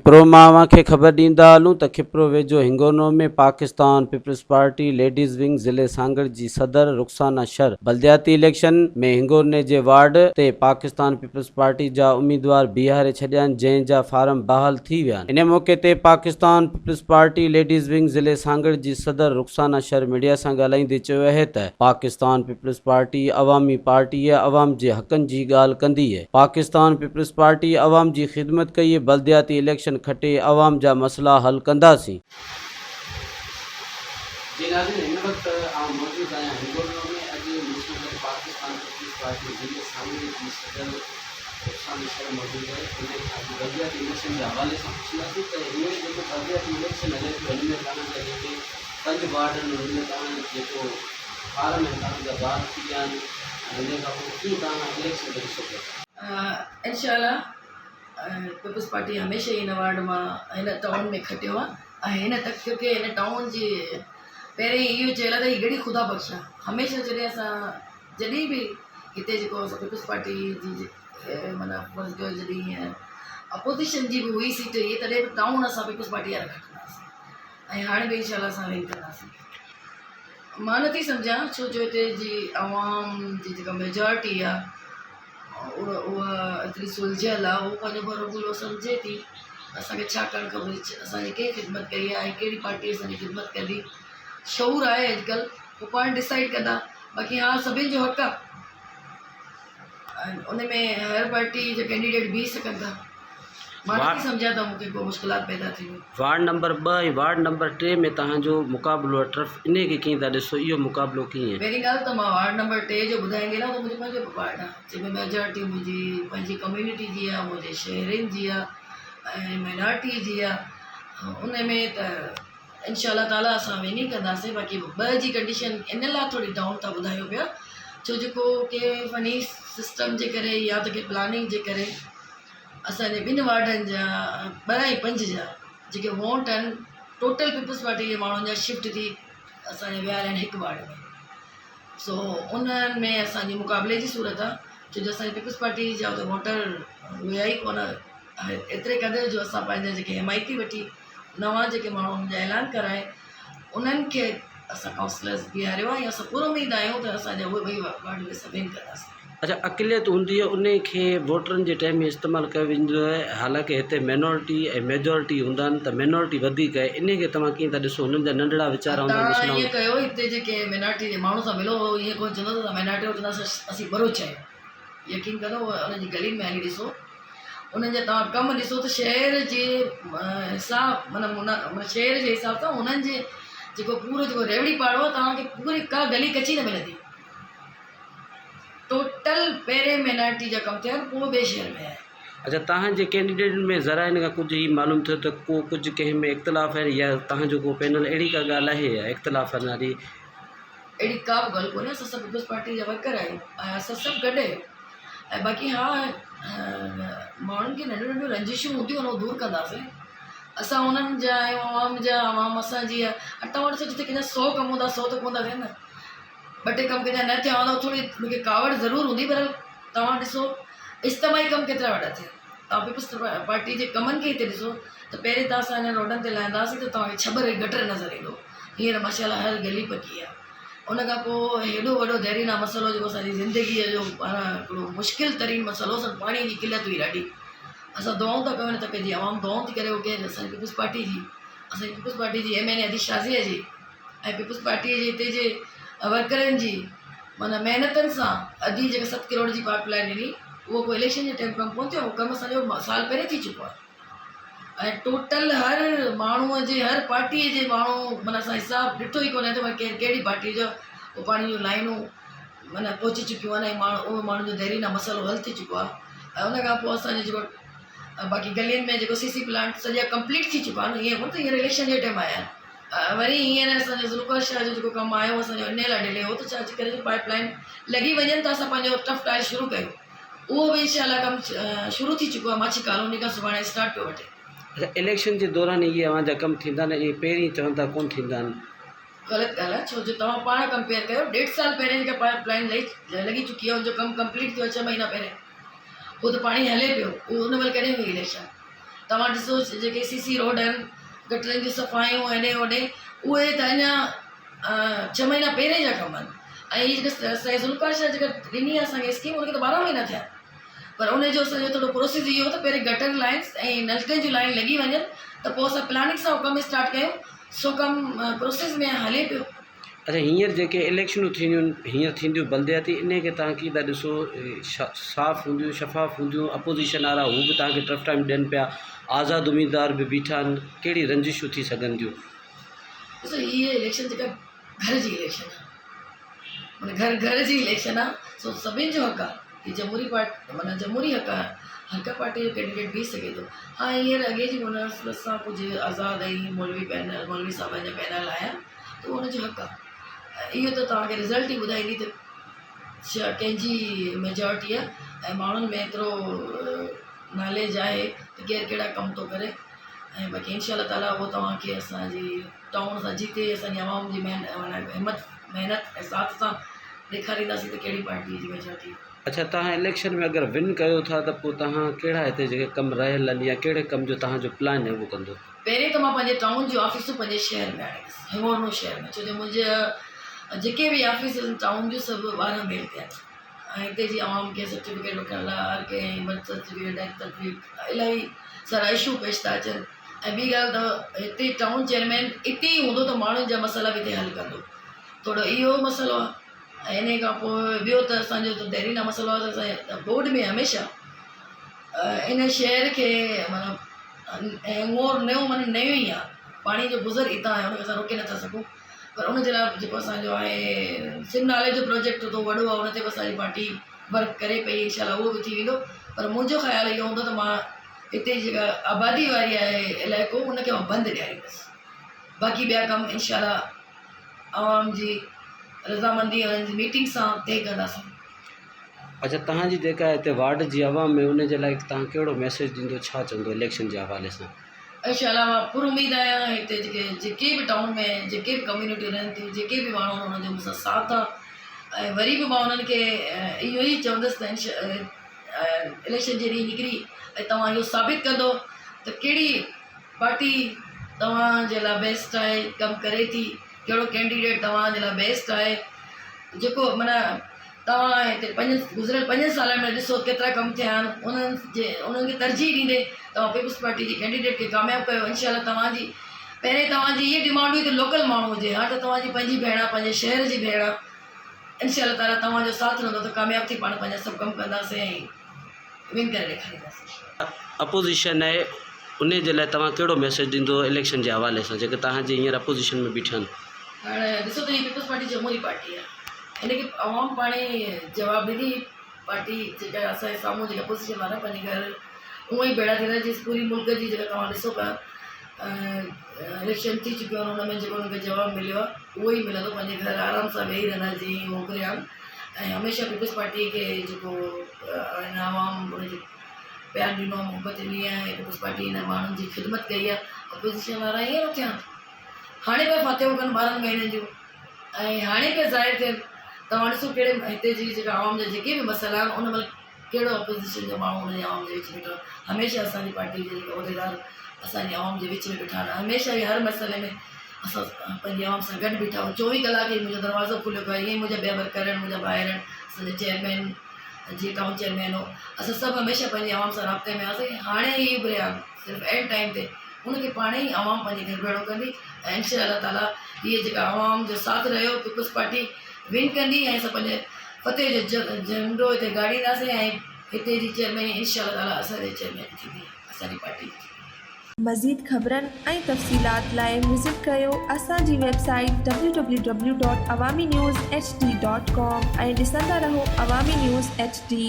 کپرو مان اوهان کي خبر ڏيندا هلون ته کپرو ويجهو Hingorno ۾ Pakistan Peoples Party ladies wing ضلعي سانگهڙ جي صدر رخسانه شر بلدياتي اليڪشن ۾ هنگورني جي وارڊ تي پاڪستان پيپلز پارٽي جا اميدوار بيهاري ڇڏيا آهن جنهن جا فارم بحال ٿي ويا آهن ان موقعي تي Pakistan Peoples Party ladies wing ضلعي سانگهڙ جي صدر رخسانه شر ميڊيا سان ڳالهائيندي چيو اهي ته پاڪستان پيپلز پارٽي عوامي پارٽي عوام جي حقن جي ڳالهه ڪندي پاڪستان پيپلز پارٽي عوام جي خدمت ڪئي، بلدياتي اليڪشن کٽي عوام جا مسئلا حل ڪنداسين. جي ناظرين هن وقت آئون موجود آهيان هنگورنو ۾ اڄ مون سان گڏ پاڪستان پيپلز پارٽي ضلعي سانگهڙ جي صدر رخسانه شر موجود آهي ان کان اڄ بلدياتي اليڪشن جي حوالي سان پڇنداسين ته هينئر جيڪو بلدياتي اليڪشن هلي پيو هن ۾ توهان جا جيڪي پنج وارڊ آهن انهن ۾ توهان جيڪو فارم آهن توهان جا بحال ٿي ويا آهن ۽ ان کان پوء ڪيئن توهان اليڪشن کي ڏسو پيا ٿا؟ انشاء الله پيپلز پارٽي هميشه ئي هن وارڊ مان هن ٽائون ۾ کٽيو آهي ۽ هن تڪ کي هن ٽائون جي پهرين اهو چيل آهي ته هي ڳڙهي خدا بخش آهي هميشه جڏهن اسان جڏهن به هتي جيڪو اسان پيپلز پارٽي جي معنيٰ فرض ڪيو جڏهن اپوزيشن جي به هئي سيٽ هئي تڏهن به ٽائون اسان پيپلز پارٽي وارا کٽندا هئاسين ۽ هاڻي به انشاء الله اسان وين ڪنداسين. مان نٿي سمجهان ڇو جو هتي جي عوام جي جيڪا ميجارٽي آ اها ايتري سلجهيل آ هو پنهنجو برو ڀلو سمجهي ٿي اسان کي ڇا ڪرڻ کپي اسان جي ڪنهن خدمت ڪئي آ ۽ ڪهڙي پارٽي اسان جي خدمت ڪندي شعور آهي اڄڪلهه هو پاڻ ڊسائيڊ ڪندا باقي ها سڀني جو حق آ ان ۾ هر پارٽي جا ڪينڊيڊيٽ بيهي سگهن ٿا. مان نٿي سمجهان ته مون کي ڪو مشڪلات پيدا ٿيندي. وارڊ نمبر ٻه ۽ وارڊ نمبر ٽي ۾ توهان جو مقابلو آهي ٽرف انهي کي ڪيئن ٿا ڏسو اهو مقابلو ڪيئن. پهرين ڳالهه ته مان وارڊ نمبر ٽي جو ٻڌائيندي هلان ته منهنجو پنهنجو به وارڊ آهي جنهن ۾ ميجارٽي منهنجي پنهنجي ڪميونٽي جي آهي منهنجي شهرين جي آهي ۽ مائنارٽي جي آهي ان ۾ ته انشاء الله تعالي اسان وين ئي ڪنداسين باقي ٻه جي ڪنڊيشن ان لاء ٿوري ڊائون ٿا ٻڌايو پيا ڇو جو ڪو ڪنهن فني سسٽم جي ڪري يا ته ڪنهن پلاننگ جي ڪري اسانجي ٻن وارڊن جا ٻه ۽ پنج جا جيڪي ووٽ آهن ٽوٽل پيپلز پارٽي جي ماڻهن جا شفٽ ٿي اسانجا ويا آهن هڪ وارڊ ۾ سو انهن ۾ اسانجي مقابلي جي صورت آهي ڇو جو اسانجي پيپلز پارٽي جا اتي ووٽر هيا ئي ڪونه ايتري قدر جو اسان پنهنجا جيڪي حمايتي وٺي نوان جيڪي ماڻهو انهن جا اعلان ڪرائي انهن کي اسان ڪائونسلرز بيهاريو آهي ۽ اسان پر اميد آهيون ته اسان جا اهي ٻئي وارڊ ۾ اسان ون ڪنداسين. اڇا اقليت هوندي آهي انهي کي ووٽرن جي ٽائيم ۾ استعمال ڪيو ويندو آهي حالانڪه هتي مينارٽي ۽ ميجارٽي هوندا آهن ته مينارٽي وڌيڪ آهي انهي کي توهان ڪيئن ٿا ڏسو هنن جا ننڍڙا ويچارا هوندا آهن توهان مسئلا ائين ڪيو هتي جي ڪنهن مينارٽي جي ماڻهو سان ملو هو ائين ڪونه چوندو ته اسان مينارٽي آهيون چوندا اسين ٻروچ آهيون يقين ڪندو انهن جي گلين ۾ هلي ڏسو انهن جا توهان ڪم ڏسو ته شهر جي حساب معنيٰ شهر جي حساب سان انهن جي جيڪو پورو جيڪو ريوڙي پاڙو آهي توهان کي پوري ڪا گلي ڪچي نه ملندي ٽوٽل پهرين مينارٽي جا ڪم ٿيا آهن پوء ٻئي شهر ۾ آهي. اڇا توهان جي ڪينڊيڊيٽن ۾ ذرا ان کان ڪجهه هي معلوم ٿيو ته ڪو ڪجهه ڪنهن ۾ اختلاف آهن يا توهان جو ڪو پينل اهڙي ڪا ڳالهه آهي يا اختلاف واري؟ اهڙي ڪا به ڳالهه ڪونهي اسان سڀ پيپلز پارٽي جا ورڪر آهيون ۽ اسان سڀ گڏ آهيون ۽ باقي ها ماڻهن کي ننڍيون ننڍيون رنجشون هونديون آهن اهي دور ڪنداسين اسان انهن جا آهيون عوام جا عوام اسان جي آهي ۽ توهان ڏسو جتي ڪنهن جا سو ڪم هوندا سو ته ڪونه ٿا ٿين نه ٻه ٽي ڪم ڪنهن جا نه ٿيا هوندا ٿوري مون کي ڪاوڙ ضرور هوندي پر توهان ڏسو اجتماعي ڪم ڪيترا وڏا ٿيا توهان پيپلز پارٽي جي ڪمن کي هتي ڏسو ته پهرين ته اسان هنن روڊن تي لهنداسين ته توهان کي ڇٻر ۽ گٽر نظر ايندو هينئر ماشاء الله هر گلي پڪي آهي ان کان پوء هيڏو وڏو ديرينا مسئلو جيڪو اسان جي زندگيء جو پاڻ هڪڙو مشڪل ترين مسئلو اسان پاڻي جي قلت هئي ڏاڍي اسان دعائون ٿا ڪيون هن تڪ جي عوام دعائون ٿي ڪري اهو ڪنهن اسان جي پيپلز پارٽي جي اسان جي پيپلز پارٽي جي ايم اين اي ادي شازيه جي ۽ پيپلز پارٽي جي هتي جي ورڪرن جي معنيٰ محنتن سان ادي جيڪا ست ڪروڙ جي پائپ لائن ڏني اهو ڪو اليڪشن جي ٽائيم ڪم ڪونه ٿيو اهو ڪم اسان جو سال پهرين ٿي چڪو آهي ۽ ٽوٽل هر ماڻهوء جي هر پارٽيء جي ماڻهو معنيٰ اسان حساب ڏٺو ئي ڪونهي ته ڀئي ڪير ڪهڙي پارٽيء جو اهو پاڻي جون لائنون معنيٰ پهچي چڪيون آهن ۽ ماڻهو اهو ماڻهن جو ديرينا مسئلو حل ٿي چڪو آهي ۽ ان کان پوء اسان جو جيڪو باقي گلين ۾ جيڪو سي سي پلانٽ سڄا ڪمپليٽ ٿي چڪا آهن ائين ڪونه ته هينئر اليڪشن جي ٽائيم آيا آهن وري هينئر اسان جو ذوالفقار شاهه جو جيڪو ڪم آيو اسان جو ان لاء ڊلي هو ته ڇا جي ڪري جو پائپ لائن لڳي وڃن ته اسان پنهنجو ٽف ٽائل شروع ڪيون اهو به انشاء الله ڪم شروع ٿي چڪو آهي ماڇي ڪالوني کان سڀاڻي اسٽارٽ پيو وٺي. اڇا اليڪشن جي دوران اهي اوهان جا ڪم ٿيندا نه اهي پهرين چون ٿا ڪونه ٿيندا آهن. غلط ڳالهه آهي ڇو جو توهان پاڻ ڪمپيئر ڪيو ڏيڍ سال پهرين جيڪا پائپ لائن لئي لڳي چڪي آهي ان جو ڪم ڪمپليٽ ٿيو آهي ڇهه مهينا پهرين اهو ته پاڻي هلي پيو اهو ان مهل ڪڏهن هئي اليڪشن. توهان ڏسو جيڪي سي سي روڊ آهن گٽرن جون صفايون هيڏي هوڏي اهي ته اڃا ڇهه مهينا پهرين جا ڪم آهن ۽ هي جيڪا سائين ذوالفقار شاهه جيڪا ڏني آهي اسان کي اسڪيم ان کي ته ٻارهن مهينا ٿيا آهن پر ان جو اسان جو ٿورو پروسيس اهو ته پهرين گٽر لائنس ۽ نلڪن جون لائن لڳي وڃن ته پوء اسان پلاننگ سان اهو ڪم اسٽارٽ ڪيون سو ڪم پروسيس ۾ هلي پيو. اڇا هينئر جيڪي اليڪشنون ٿينديون هينئر ٿينديون بلدياتي انهي کي توهان ڪيئن ٿا ڏسو صاف هونديون شفاف هونديون اپوزيشن وارا هو به توهان کي ٽف ٽائيم ڏين پيا آزاد اميدوار به بيٺا آهن ڪهڙي رنجشون ٿي سگهن ٿيون. ڏسو هيء اليڪشن جيڪا گهر جي اليڪشن آهي معنيٰ گهر گهر جي اليڪشن آهي سو سڀني جو حق آهي هي جمهوري پارٽي معنيٰ جمهوري حق آهي هر ڪا پارٽي جو ڪينڊيڊيٽ بيهي سگهي ٿو ها هينئر اڳي جي مناسبت سان ڪجهه آزاد ۽ مولوي پينل مولوي صاحبن جا پينل آيا ته اهو ان جو حق آهي اهو ته توهان کي رزلٽ ئي ٻڌائيندي ته ڪنهن جي ميجارٽي آهي ۽ ماڻهن ۾ ايترو ناليج آهي ته ڪير ڪهڙا ڪم ٿو ڪري ۽ باقي انشاء الله تعاليٰ اهو توهان کي اسان جي ٽائون سان جيتي اسان جي عوام جي همت محنت ۽ ساٿ سان ڏيکارينداسين ته ڪهڙي پارٽي جي ميجارٽي. اڇا توهان اليڪشن ۾ اگر ون ڪيو ٿا ته پوء توهان ڪهڙا هتي جيڪي ڪم رهيل آهن يا ڪهڙي ڪم جو توهان جو پلان آهي اهو ڪندو. پهرين ته مان پنهنجي ٽائون جون آفيسون پنهنجي شهر ۾ آڻيندس هڱورنو شهر ۾ ڇو جو منهنجا جيڪي به آفيس آهن ٽائون جون سڀ 12 ميل تي آهن ۽ هتي جي عوام کي سرٽيفڪيٽ وٺڻ لاء هر ڪنهن برٿ سرٽيفڪيٽ ڊيٿ سرٽيفڪيٽ الاهي سارا اشو پيش ٿا اچن ۽ ٻي ڳالهه ته هتي ٽائون چيئرمين اتي ئي هوندو ته ماڻهن جا مسئلا به اتي حل ڪندو ٿورو اهو مسئلو آهي ۽ انهي کان پوء ٻيو ته اسانجو ته ديرينا مسئلو آهي ته اسان بورڊ ۾ هميشه ان شهر کي معنيٰ هينگور نيو معنيٰ نيو ئي آهي پاڻي جو گذر اتان آهي ان کي اسان روڪي نٿا سگهون پر ان جي لاء جيڪو اسانجو آهي سنڌ نالي جو پروجيڪٽ ٿو وڏو آهي ان تي به اسانجي پارٽي ورڪ ڪري پئي انشاء الله اهو به ٿي ويندو پر منهنجو خيال اهو هوندو ته مان هتي جيڪا آبادي واري آهي علائقو ان کي مان بند ڏياريندس باقي ٻيا ڪم انشاء الله عوام جي رضامندي ۽ انهن جي ميٽنگ سان طئي ڪنداسين. اڇا توهان جي جيڪا هتي وارڊ جي عوام ۾ ان جي لاء توهان ڪهڙو ميسيج ڏيندو ڇا چوندو اليڪشن جي حوالي سان. انشاء الله مان پر اميد آهيان هتي جيڪي جيڪي به ٽائون ۾ جيڪي به ڪميونٽيون رهن ٿيون جيڪي به ماڻهو آهن انهن جو مون سان ساٿ آهي ۽ وري به مان انهن کي اهو ئي چوندس ته انشاء اليڪشن جي ڏينهن نڪري ۽ توهان اهو ثابت ڪندو ته ڪهڙي پارٽي توهان جي لاء بيسٽ آهي ڪم ڪري ٿي ڪهڙو ڪينڊيڊيٽ توهان جي لاء بيسٽ آهي جيڪو معنيٰ توهان هتي پنجن گذريل پنجن سالن ۾ ڏسو ڪيترا ڪم ٿيا آهن انهن جي انهن کي ترجيح ڏيندي توهان پيپلز پارٽي جي ڪينڊيڊيٽ کي ڪامياب ڪيو انشاء الله توهان جي پهرين توهان جي اها ڊمانڊ هئي ته لوڪل ماڻهو هجي هاڻ ته توهان جي پنهنجي ڀيڻ آهي پنهنجي شهر جي ڀيڻ آهي انشاء الله تعاليٰ توهان جو ساٿ رهندو ته ڪامياب ٿي پاڻ پنهنجا سڀ ڪم ڪنداسين ۽ ون ڪري ڏيکارينداسين. اپوزيشن آهي انهي جي لاء توهان ڪهڙو ميسيج ڏيندو اليڪشن جي حوالي سان جيڪي توهان جي هينئر اپوزيشن ۾ بيٺا آهن. هاڻ ڏسو ته هي پيپلز پارٽي جمهوري پارٽي آهي هن کي عوام پاڻ ئي جواب ڏيندي هي پارٽي جيڪا اسان جي سامهون جيڪا اپوزيشن وارا پنهنجي گهر اونئن ئي ڀيڙا ٿيندا جيئن پوري ملڪ جي جيڪا توهان ڏسو پيا اليڪشن ٿي چڪيو آهن ان ۾ جيڪو انهن کي جواب مليو آهي اهو ئي ملندو پنهنجي گهر آرام سان ويهي رهندا جيئن ئي موڪليا آهن ۽ هميشه پيپلز پارٽي کي جيڪو هن عوام ان کي پيار ڏنو آهي محبت ڏني آهي پيپلز پارٽي هن ماڻهن جي خدمت ڪئي آهي اپوزيشن وارا ائين نه ٿيا هاڻي پيا فاتحون ڪن 12 مهينن جون ۽ هاڻي پيا ظاهر ٿين توهان ڏسو ڪهڙي هتي جي جيڪا عوام جا جيڪي به مسئلا آهن ان مهل ڪهڙو اپوزيشن جو ماڻهو ان جي عوام جي وچ ۾ بيٺو آهي هميشه اسان جي پارٽي جي جيڪا عهديدار اسان جي عوام جي وچ ۾ بيٺا آهن هميشه ئي هر مسئلي ۾ اسان پنهنجي عوام سان گڏ بيٺا آهيون 24 ڪلاڪ ئي منهنجو دروازو کليو پيو آهي ائين منهنجا ٻيا ورڪر آهن منهنجا ڀائر آهن اسان جا چيئرمين جي ٽائون چيئرمين هو اسان سڀ هميشه پنهنجي عوام سان رابطي ۾ هئاسين هاڻي هي اڀريا آهن صرف اينڊ ٽائيم تي ان کي پاڻ ئي عوام پنهنجي گهر ڀيڙو ڪندي ۽ انشاء الله تعالي هيء جيڪا عوام جو ساٿ رهيو پيپلز پارٽي ون ڪندي ۽ اسان پنهنجي فتح جو جهنڊو هتي گاڙينداسين ۽ هتي جي چيئرميني انشاء الله تعالي اسان جي چيئرمين ٿيندي اسان جي پارٽي جي ٿيندي. مزيد خبرن ۽ تفصيلات لاء وزٽ ڪريو اسان جي website W W W dot Awami news H D dot com ۽ ڏسندا رهو عوامي نيوز ايڇ ڊي.